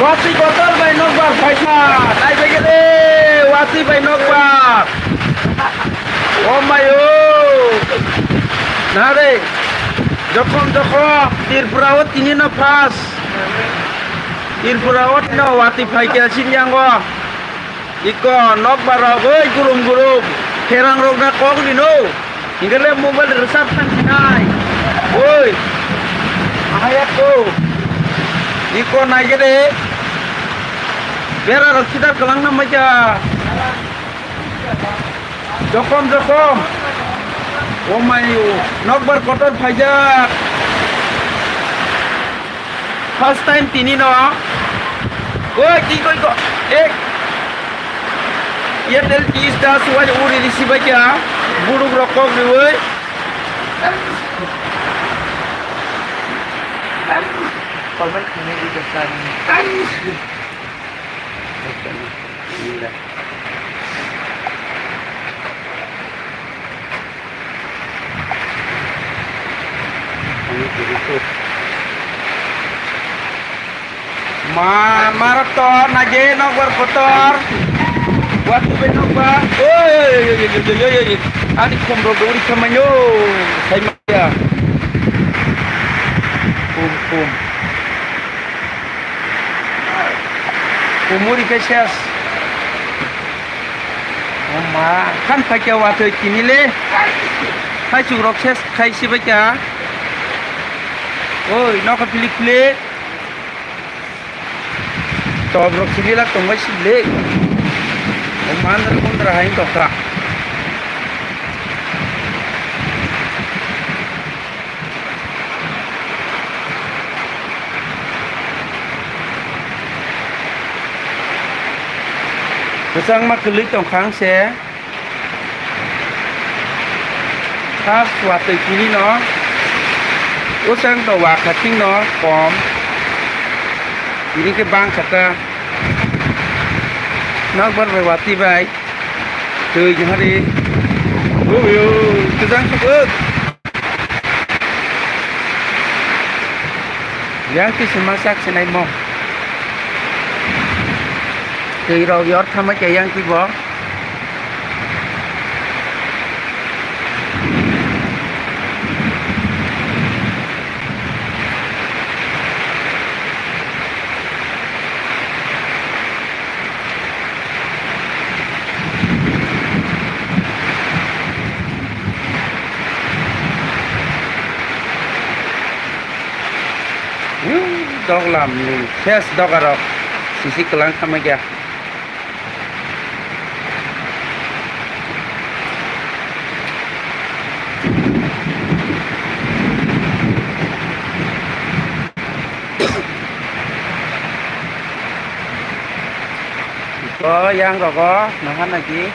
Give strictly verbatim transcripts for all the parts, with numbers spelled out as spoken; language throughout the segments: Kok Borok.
Watwi kotor bai nokbar phaikha. Naibaigede, watwi bai nokbar. O mayo. Nare. Jokhom jokhom. Tripura o tini no first. Tripura o no watwi phaikha sinyango. Iko nokbar rok oi gurum gurum. Kherang rok na kok lino. Hingle mobile rwchap thang sinai. Oi. Ahaya ko. Iko naigede. Bera rok sidar kalang na maja. Jokhom jokhom. O mayo. Nokbar kotor phaijak. First time tini no. Oi, ki koi ko. Ek. Airtel tis das wai uri risi bacha. Buruk rok kok riwoi. Comment khainai video sa. Ma, marok to naje nokbar kotor. Watu be nokbar. Oi, oi, oi. Ani khum rok dori khamanyo. Sai ma ya. Khum, khum. Khum uri khe ses. O ma, khan phaikya watwi tini le. Khaichuk rok ses khai sibaikya. Oi, nokha philik philik. Top rok sibilak tongbai sible. O mandra kundra hai tokha. Kwchangma kwlwi tongkha ang se. First watwi tini no, usang to wakha thing no kom. Tini khe bang kha ta. Nokbar bai watwi bai. Twi jahari. Uyo, kwchang sukuk. Yang khe se ma sak se nai mo. Twi rok yor thamai khe yang khe bo. Doglam ni ses doga rok sisi kwlang khamai kha. Bo yang rogo naha nagi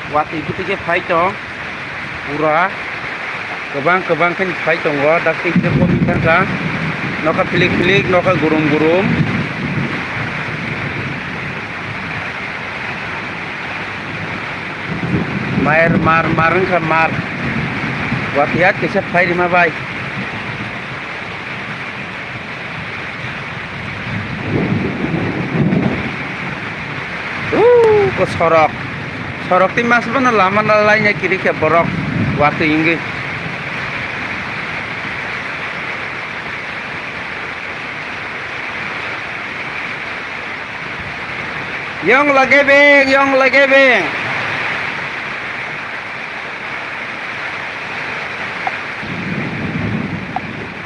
watwi bwtwi khe phai tong pura kwbang kwbang khe phai tongo dakti khe komi thangkha nokha philik philik nokha gurum gurum. Mar mar mar wngkha mar watwi at kisa phai rima bai. Uuu, ko sorok. Sorok tei mas bono lama na laina kiri khe borok watwi wngwi. Yong lage beng, yong lage beng.